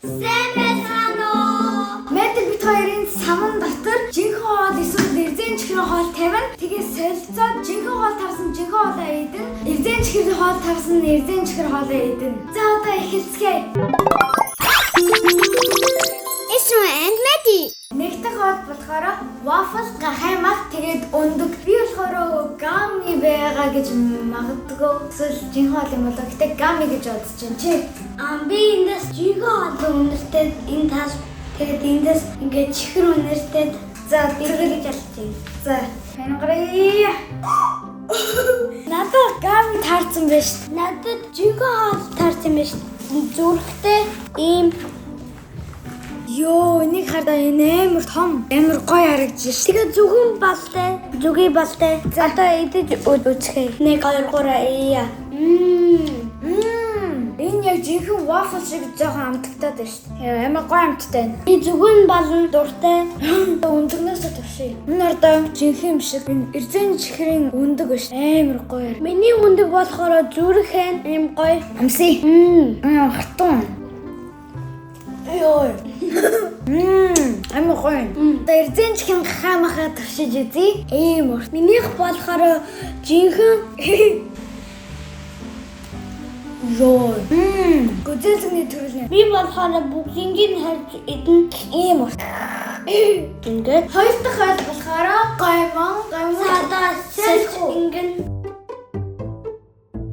Сайн байцгаана уу? Мэдэр бит хоёрын саман дотор жинхэнэ хоол эсвэл эрзэн чихрийн хоол тавина. Тэгээ солилцоод жинхэнэ хоол тавсан жинхэнэ хоолоо идэнэ. Эрзэн чихрийн хоол тавсан эрзэн чихэр хоолоо идэнэ. За, одоо эхэлцгээе. Эсрэн and Maddie. Нэг дэх хоол болохоор waffle, гахаймах, тэгээд өндөг. Би болохоор gummy байгаа гэж магадгүй. Эсвэл жинхэнэ хоол юм болоо. Гэтэ gummy гэж бодож байна. Чи Аа, би эндээс жинхэнэ хоол үнэртэй, энэ тал, тэгээд эндээс ингээд чихэр үнэртэй. За, би тэгээд гэж алж байна. За, хангараа. Надад gummy таарсан байж шүү. Надад жинхэнэ хоол таарсан байж зүрхтэй ийм. Йоо, энийг хардаа, энэ амар том, амар гоё харагдаж шээ. Тэгээд зүгэн балтай, зүгий балтай. За, одоо идэж үзэхээ. 1 2 3 ия. Мм. Энэ яг жинхэнэ waffle шиг жоохон амттай байна шүү дээ. Амар гоё амттай байна. Би зүгэн балан дуртай. Өндөгнөөс туршия. Энэ ордоо жинхэнэ юм шиг. Энэ эрзэн чихрийн өндөг биш. Амар гоё. Миний өндөг болохоор зүрх хэн ийм гоё. Амсъя. Мм. Хатун. Йоо. Амар гоё. Одоо эрзэн чихрийн гахаамахаа туршиж үзье. Ийм урт. Минийх болохоор жинхэнэ. Йоо. Гүзээлзгний төрөл нэ. Би болохоор бүгднийг нь харж идэн. Ийм урт. Ингээд Хоёр дахь хоол болохоор гоймон, гоймон садаа сэлж ингэн.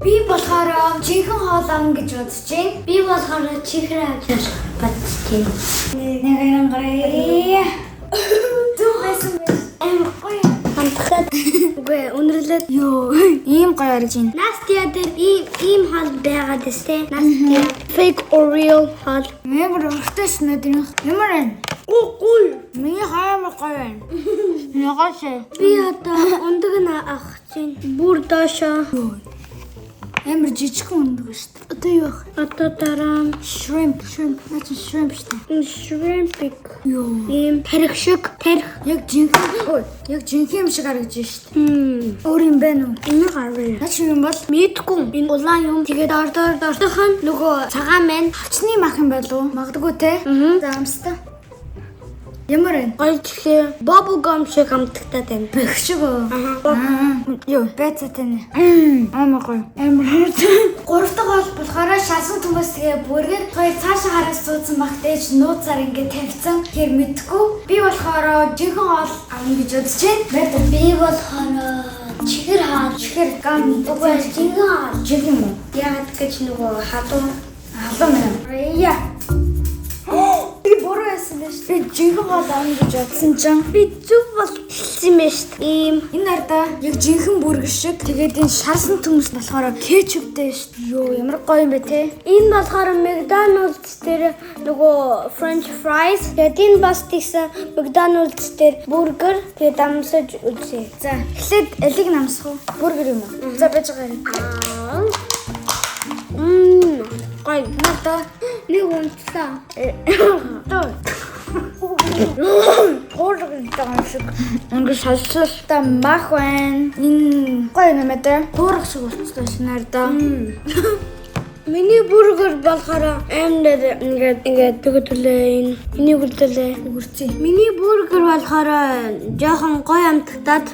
Би болохоор жинхэнэ хоол ам гэж бодож байна. Би болохоор чихэр авч бодож байна. Нэг нэг гараа. Зүг байсан байж. Амар гоё. Амттай. Үгүй, үнэрлээд. Йоо, ийм гоё харж байна. Настя дээр ийм ийм хоол байгаад өстэй. Настя fake or real хоол. Амар өртөө ш надын. Ямар байна? Гү гү. Миний амар гоё байна. Ягаач. Би одоо өндөг нь авах чинь. Бүр доошоо. Амар жижигхэн өндөг шүү дээ. Одоо юу вэ? Одоо дараа нь Shrimp, shrimp, наа чи shrimp шүү дээ. Shrimp. Йоо. Ийм тарих шиг тарих. Яг жинхэнэ, ой, яг жинхэнэ юм шиг харагдаж шүү дээ. Мм. Өөр юм байна уу? Энэ гарвэ. Наа чи юм бол Мэдгүй. Энэ улаан юм. Тэгээд ор дор дордох нь нөгөө цагаан маань. хавчны мах юм болов уу? Магадгүй те. Мгм. За, амстай. Ямар вэ? Гоё чихээ. Bubble gum шиг амттай байна. Бэх шиг үү? Аха. Аа, юу, байцаатай нэ. Амар гоё. Амар хайр. Гурав дахь хоол болохоор шалсан төмөс, тэгээ бүргэр, хоёр цаашаа хараад суудсан бах, дээж нууцаар ингэ тавьсан. Тэгэхээр мэдгүй. Би болохоор жинхэнэ хоол авна гэж бодож байна. Мэд Би болохоор чихэр хаал. чихэр гам. Үгүй, жинхэнэ хаал. Жинхэнэ юм уу? Яагаад гэж нөгөө халуун. Халуун байна. Яа. Би буруу байсан байж. Би жинхэнэ хоол авна гэж бодсон чинь Би зөв бол хэлсэн байж шүү дээ. Ийм энэ ардаа яг жинхэнэ бүргэр шиг, тэгээд энэ шарсан төмөс болохоор кетчуптэй шүү дээ. Йоо, ямар гоё юм бэ те. Энэ болохоор McDonald's дээр нөгөө French fries. Тэгээд энэ бас тэгсэн McDonald's дээр бургер. Тэгээд амсаж үзье. За, эхлээд алиг намсах уу? Бургер юм уу? За, байж байгаа юм. Мм. Гоё. Надаа Нэг унтлаа. одоо гураг юм шиг. Ингээ салсалтай мах байна. Энэ гоё юм ээ. Хуурах шиг болчихсон шинээр даа. Миний бургер болохоор амар ингээд ингээд төгөлөө, энэ энийг үлдээлээ. Өгөрцөө. Миний бургер болохоор жоохон гоё амтагдаад.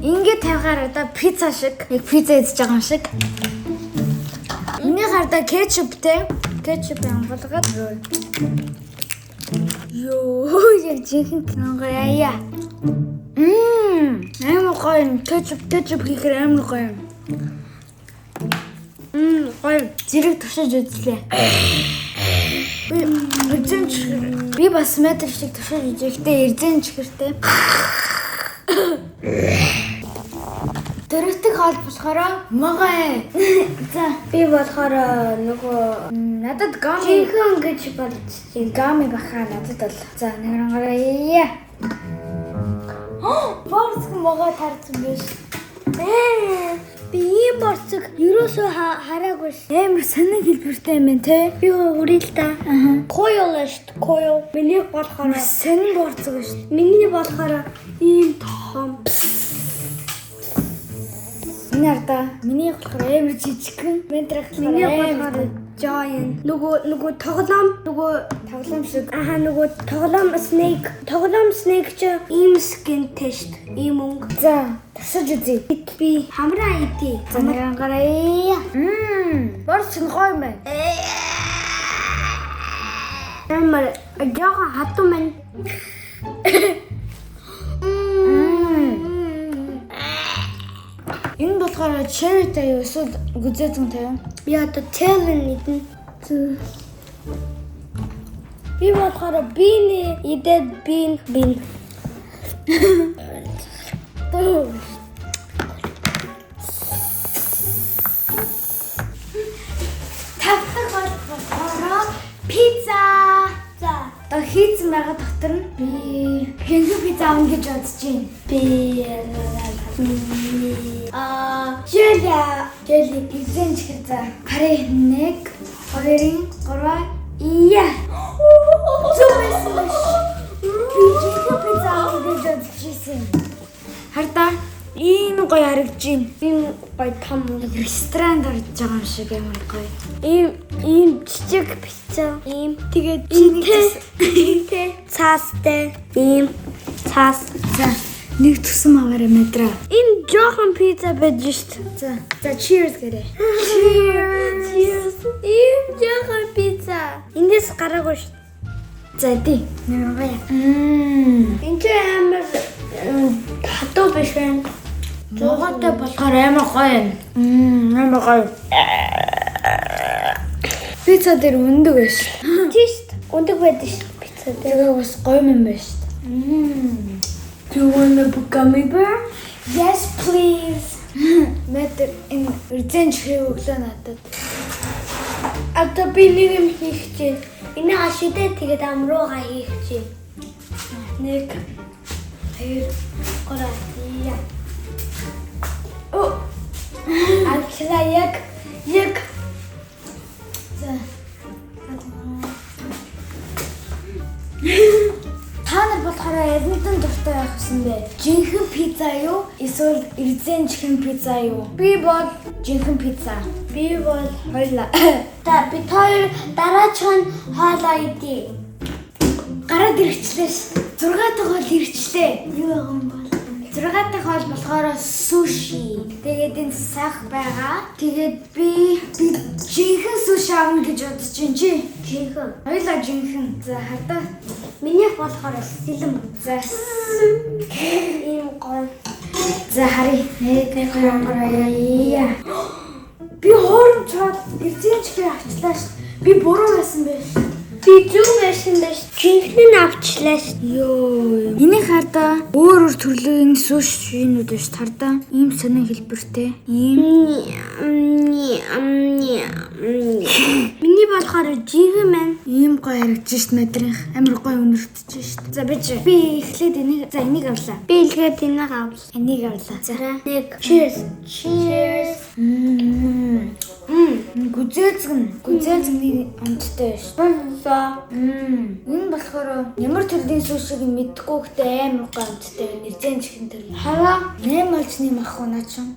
Ингээ тавихаар одоо пицца шиг. Яг пицца идэж байгаа юм шиг. Миний хардаа кетчуптэй. Кетчуп амгалгаад. Йоо, яг жинхэнэ гоёа. Амар гоё юм. Кетчуп, кетчуп хийхээр амар гоё юм. Гоё. Зэрэг туршиж үзлээ. Би эрзэн чихэр. Би бас метр шиг туршиж үзье. Гэтэ эрзэн чихэртэй. Дөрөв дэх хоол болохоор могой. За, Би болохоор нөгөө надад gummy жинхэнэ гэж бодож байна. Gummy баха надад бол. За, нэг гараа. Борцг могой тарцсан биш. Би ийм борцог ерөөсөө хараагүй ш. Амар сонин хэлбэртэй юм байна те. Би хүрээ л та. Аха. Coil шүү дээ. Coil. Миний болохоор Сонин борцог шүү. миний болохоор ийм том. Энэ ардаа миний болохоор амар жижигхэн. Ментрах Миний болохоор giant. Нөгөө тоглоом нөгөө тоглоом шиг. Аха, нөгөө тоглоом snake. Тоглоом snake чи ийм skin тэй шүү дээ. Ийм өнгө. За, туршиж үзье. Би хамраа идэ. За, нэрэнгараа. Борч нь гоё юм байна. Амар жоохон хатуу мэн. Энэ болохоор cherry тай юу эсвэл гүзээзэн юу? Би одоо tail идэнэ. Би болохоор бин идээд бин бин. Тавтах бол болохоор пицца. За, Одоо хийцэн байгаа дотор нь би хинхүү пицца авна гэж бодож байна. би желя Желли пиццэн чихэр за. Харъя 1 2 3 ия. Зөв байсан биш. Би жинхэнэ пицца авна гэж бодож байсан. Хардаа ийм гоё харагдаж байна. ийм гоё том Ресторанд орж байгаа юм шиг амар гоё. ийм жижиг пицца ийм тэгээд энтэй цаастай ийм цаас. За, нэг төсөн аваарай метро. Энэ жоохон пицца байж шт. За, за cheers гэрээ. Cheers. Cheers. Ийм жоохон пицца. Эндээс гараагүй шт. За, ди. Нэрвэ. Энд чи амар хатуу биш байна. Нугаатай болохоор амар гоё юм. Амар гоё. Пицца дээр өндөг байж. Тийш. Өндөг байдаг шт пицца дээр. Тэгээ бас гоё юм байна шүү. Do you want a gummy bear? Yes, please. Мэдэр энэ үрзэн чихрийг өглөө надад. Одоо би нэг юм хийх чинь. Энэ ашидээ тэгээд амрууга хийх чинь. 1 2 3 яа. О. Авчлаа яг яг. За. Та нар болохоор алинтан дуртай байх гэсэн бэ? Жинхэнэ пицца юу? Эсвэл эрзэн чихэн пицца юу? Би бол жинхэнэ пицца. Би бол Хоёлаа. та бид хоёр дараачих нь хоолоо идэ. Гараад ирчлээ шүү. 6 дахь хоол ирчлээ. Юу байгаа юм бол? 6 дахь хоол болохоор суши. Тэгээд энэ сах байгаа. Тэгээд би жинхэнэ суши авна гэж бодож байна чи. Жинхэнэ. Хоёлаа жинхэнэ. За хардаа. Минийх болохоор сэлэм. За. Ийм гоё. За харъя. 1 2 3 яа. Би хуурамчаад эрзэн чихэр авчлаа шүү. Би буруу байсан байх. Би зөв байсан байж жинхэнэ нь авчлаа шүү. Йоо. Энийг хардаа өөр өөр төрлийн сушинууд биш хардаа. Ийм сонин хэлбэртэй. Ийм Миний болохоор жинхэнэ маань. Ийм гоё харагдаж шít мадрынх. Амар гоё өнөртөж шít. За би эхлээд энийг за энийг авлаа. Би илгээд энийг авлаа. Энийг авлаа. За. Нэг cheers. Cheers. Гүзээзгэн. Гүзээзгний амттай биш. За. Энэ болохоор ямар төрлийн сушиг нь мэдэхгүй гэхдээ амар гоё амттай байна. Нэрзэн чихэн төрөл. Хараа. 8 олчны мах уу наа чин?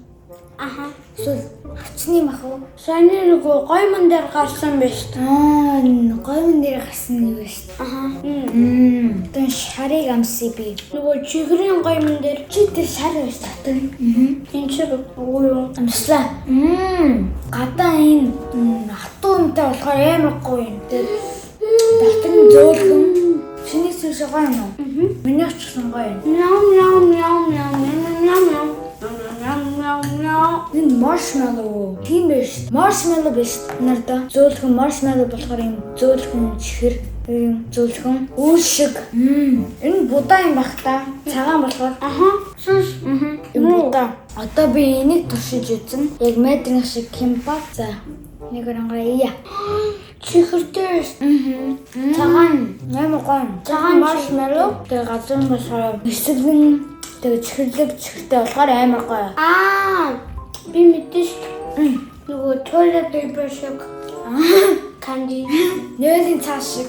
Аха. Эсвэл хавчны мах уу? Саяны нөгөө гоймон дээр гарсан байж та. Аа, гоймон дээр гарсан нэг байна шүү. Аха. Одоо шарыг амсъя би. Нөгөө чихрийн гоймон дээр Чи тэр шар байж татна. энэ чиг үгүй юу? Амслаа. Гадаа энэ хатуу юмтай болохоор амар гоё юм. Тэгээд дотор нь зөөлхөн. Чиний суши гоё юм уу? Миний ч гэсэн гоё юм. Мяу мяу мяу мяу мяу мяу мяу мяу мяу. Энэ маршмеллоу. Тийм байж. Маршмеллоу биш. Нарда зөөлхөн маршмеллоу болохоор юм зөөлхөн чихэр юм зөөлхөн үл шиг. Энэ будаа юм бах та. Цагаан болохоор. Аха. Сус. Энэ будаа. Одоо би энийг туршиж үзэн. Яг метрийн шиг кимпа. За. Нэг онгоё. Чихэртэй. Цагаан амар гоё. Цагаан маршмеллоу. Тэгээ газар нь болохоор эсгэлэн тэгээ чихэрлэг чихэртэй болохоор амар гоё. Аа. Би мэдэн шүү. Нөгөө toilet paper шиг. Candy. Нөөлийн цаас шиг.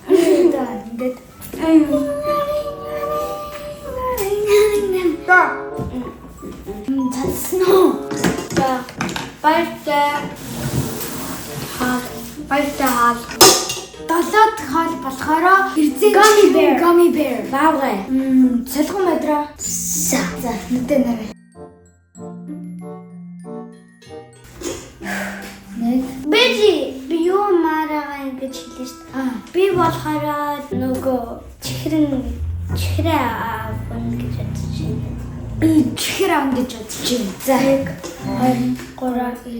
За ингээд. Алдсан уу? За. Баяртай. Хаал. Баяртай хаал. Долоо дахь хоол болохоор эрзэн Gummy bear. Gummy bear. Баавгай. Солигон мадраа. За. За, нүдэ нарай. Нэг. Бэжи би юу мараа ингэж хэлсэн шүү дээ. Аа. Би болохоор нөгөө чихрэн чихрээ авна гэж бодож байна. Би чихэр авна гэж бодож байна. За. 1 2 3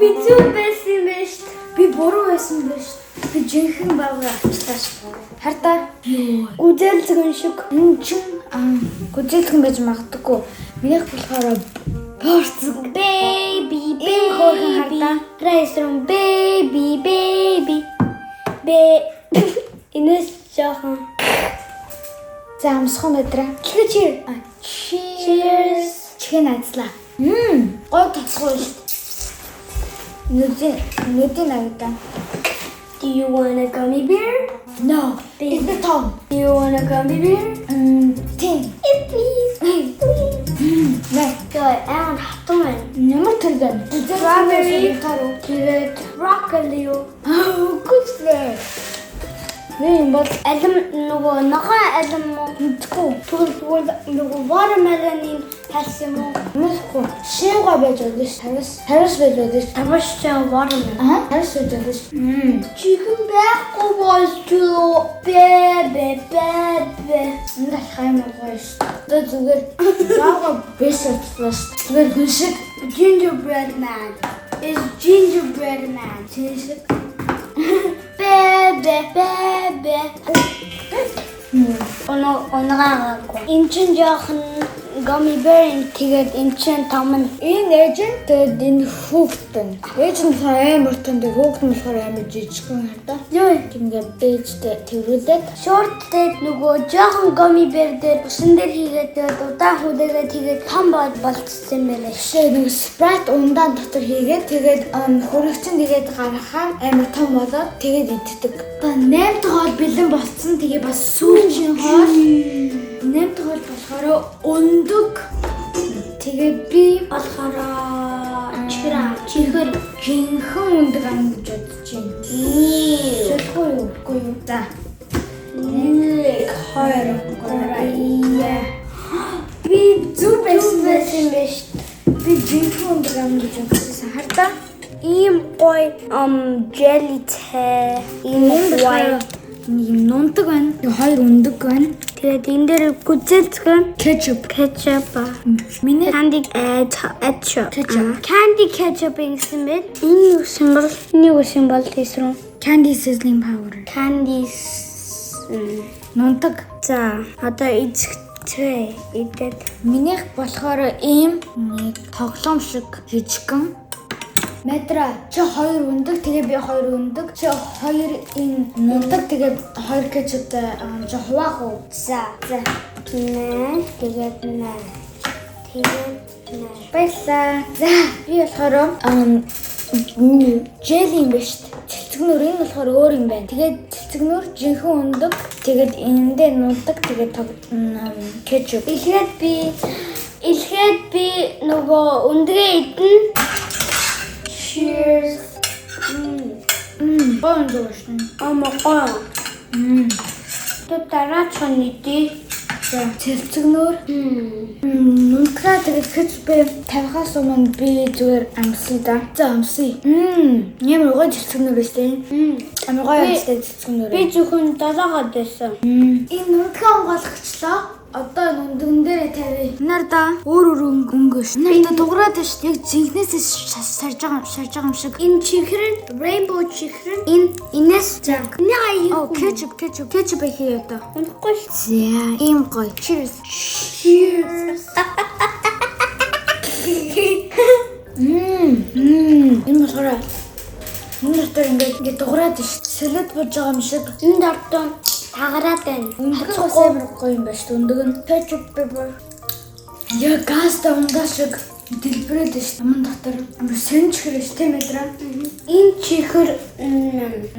Би зөв байсан юм байна шүү дээ. Би буруу байсан биш. Би жинхэнэ баавгай авчлаа шүү. Хардаа. Юу. Гүзээлзгэн шиг. Энэ чин гүзээлгэн байж магадгүй. Минийх болохоор борцог. Baby Ийм хөөрхөн baby. хардаа. Райсрум baby baby. Бэ Инээс жоохон. За амсхан өдрөө. Cheers. А, Cheers. Cheers. Чихэн айцлаа. Гой тоцгоо шүү дээ. Нүдийн нүдийн авидаа. Do you want a gummy bear? No. It's том. Do you want a gummy bear? Тийм. Please. Please. Нэ. Тэгээ амар хатан байна. Ямар төр байна? Strawberry. Тэгээд broccoli юу? Үгүй ээ. Би юм бол Алим нөгөө ногоон алим уу? мэдгүй. Тэгвэл нөгөө watermelon-ийн хальс юм уу? Мэдгүй. Шивга байж болно ш. Тавис. Тавис байж болно ш. Тавш watermelon. Аа, тавис байж болно ш. Чихэн байхгүй болчихлоо. Бэ бэ бэ бэ. Энэ алхах юм гоё ш. Одоо зүгээр баага биш болчихлоо ш. Зүгээр хүн шиг Gingerbread man is gingerbread man. чин шиг. Бэ бэ бэ бэ. Оно оногаагүй. Эн чин жоохон gummy bear энэ тэгээд эн чин том нь. Энэ ээж нь тэгээд энэ хүүхэд нь. Ээж нь болохоор амар том, тэгээд хүүхэд нь болохоор амар жижигхэн хардаа. Юу? Ингээд ээжтэй тэрвүүлээд Шорт дээр нөгөө жоохон gummy bear дээр усан дээр хийгээд тэгээд удаан хүлээгээд хийгээд том болцсон юм байна. жишээ нэг Sprite ундаан дотор хийгээд тэгээд хөрөгчин тэгээд гаргахаар амар том болоод тэгээд иддэг. Одоо 8 дахь хоол бэлэн болцсон. Тэгээ бас сүүлийн хоол. 8 дахь хоол болохоор өндөг. Тэгээд би Болохоор чихэр чихэр жинхэнэ өндөг ам гэж бодож байна. Юу. Солихгүй юу? Үгүй юу? За. 1 2 3 Би Зүг байсан байх. байсан биш. Би жинхэнэ өндөг ам гэж бодсон. Хардаа. Ийм гоё jelly тэй. Ийм болохоор white. нэг юм нунтаг байна. Нэг хоёр өндөг байна. Тэгээд энэ дээр гүзэлцгэн Кетчуп. кетчуп. Миний Candy ketchup. Ketchup. Candy ketchup гэсэн байна. Энэ юу симбол? Энэ юу симбол тийсрүү? candy sizzling powder. Candy Нунтаг. За, одоо эзэгтэй идэд. Минийх болохоор ийм нэг тоглоом шиг жижигхэн. Метра чи хоёр өндөг тэгээ би хоёр өндөг чи хоёр энэ нунтаг тэгээ хоёр кетчуптай чи хуваах уу? За. За. Нэ, тэгээд нэ. Тэгээд нэ. Баярлалаа. За би болохоор желли юм байна шүү дээ. Цэлцэгнүүр энэ болохоор өөр юм байна. Тэгээд цэлцэгнүүр жинхэнэ өндөг тэгээд энэндээ нунтаг тэгээд кетчуп. Илгээд би нөгөө өндгөө идэн. Cheers. Гоё өндөг шүү. Ама гоё. Тэ дараач нь идэ. За цэлцэгнүүр Нүнтгаа тэгээд кетчупээ тавихаас өмнө би зүгээр амсъя да. За амсъя. Ямар гоё цэлцэгнүүр байсан. Амар гоё амттай цэлцэгнүүр. Би зөвхөн долоогод байсан. Энэ нүнтгаа онгойлгочлоо. Одоо нүндгэн дээрээ тавья. Нарда өөр өөр өнгө ш. Нарда дуграад ш. Яг жинхнээсээ сарж байгаа шарж байгаа юм шиг. Энэ чихэр нь rainbow чихэр нь энэ энэс За. энэ аяа. Оо, кетчуп, кетчуп, кетчуп ихээ одоо. Унахгүй ш. За, ийм гоё. Cheers. Cheers. Энэ болохоор энэ дотор ингээд дуграад ш. Солиод болж байгаа юм шиг. Энэ дортон тагараад байна. Өндөг бас амар гоё юм байна шүү дээ. Өндөг нь ketchup pepper. Я газ да ундаа шиг. Дэлбэрээд ш. Аман дотор амар сонь чихэр ш, тийм ээ. Энэ чихэр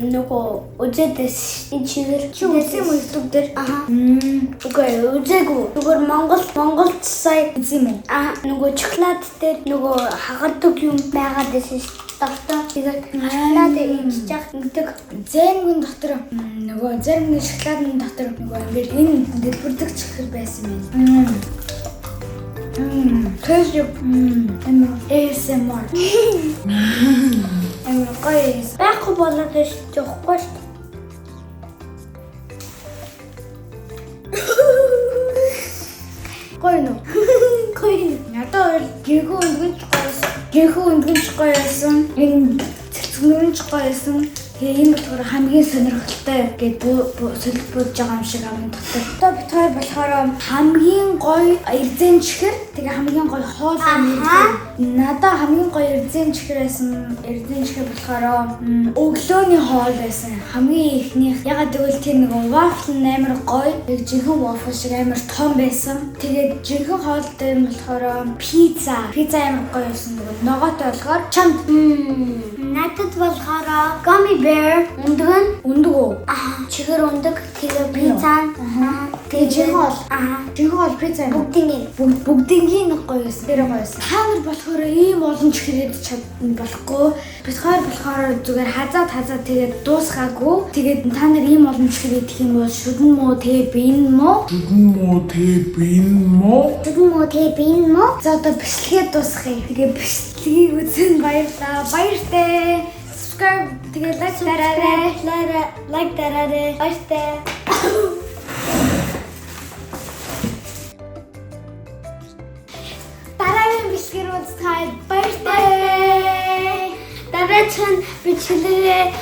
нөгөө үзээдээс энэ чихэр. Чи үзсэн юм уу YouTube дээр? Аха. Үгүй, үзээгүй. Зүгээр Монгол сая Үзсэн юм уу? Аа, нөгөө шоколад дээр нөгөө хагардаг юм байгаад байсан ш. Дортой. Тэгээд шоколад идчих ингэдэг. Зэнгүн дотор нөгөө зарим нэг шоколадын дотор нөгөө ингээд энэ дэлбэрдэг чихэр байсан юм байна. Тэр амар ASMR. Амар гоё ASMR. Байхгүй болоод ш жохгүй ш. Гоё нүү? Гоё. Надад бол жинхэнэ өндгөнч гоёсэн. Жинхэнэ өндгөнч гоё байсан. Энэ цэцгнөрөнч гоё байсан. Тэгээ энэ болохоор хамгийн сонирхолтой гээд солид бууж байгаа юм шиг амын дотор. Одоо бид хоёр болохоор хамгийн гоё эрзэн чихэр, тэгээ хамгийн гоё хоол юм. Надад хамгийн гоё эрзэн чихэр байсан. Эрзэн чихэр болохоор өглөөний хоол байсан. Хамгийн эхнийх. Ягаад гэвэл тэр нэг вафл нь амар гоё. Яг жинхэнэ вафл шиг амар том байсан. Тэгээд жинхэнэ хоол дээр нь болохоор пицца. Пицца амар гоё байсан. Нөгөө ногоотой болохоор чамд Надад болохоор gummy bear өндөг нь. Өндөг үү? Аа, чихэр өндөг, тэгээ пицца. Тэгээ жинхэнэ хоол. Аа. Жинхэнэ хоол пицца юм. Бүгдийн. Бүгдингийн нэг гоё байсан. Тэр гоё байсан. Та нар болохоор ийм олон чихэр идэж чадна болохгүй. Бид хоёр болохоор зүгээр хазаад хазаад тэгээд дуусгаагүй. Тэгээд та нар ийм олон чихэр идэх юм бол шүдэн мөө тэгээ биен мөө. Шүдэн мөө тэгээ биен мөө. Шүдэн мөө тэгээ биен мөө. За одоо бичлэгээ дуусгая. Тэгээ бичлэгийг үзэн баярлалаа. Баяртай. Subscribe тэгээ лайк дараарай. Лайк дараарай. Баяртай. Дараагийн бичлэгээр уулзцгаая. Баяртай. Дараагийн бичлэгээ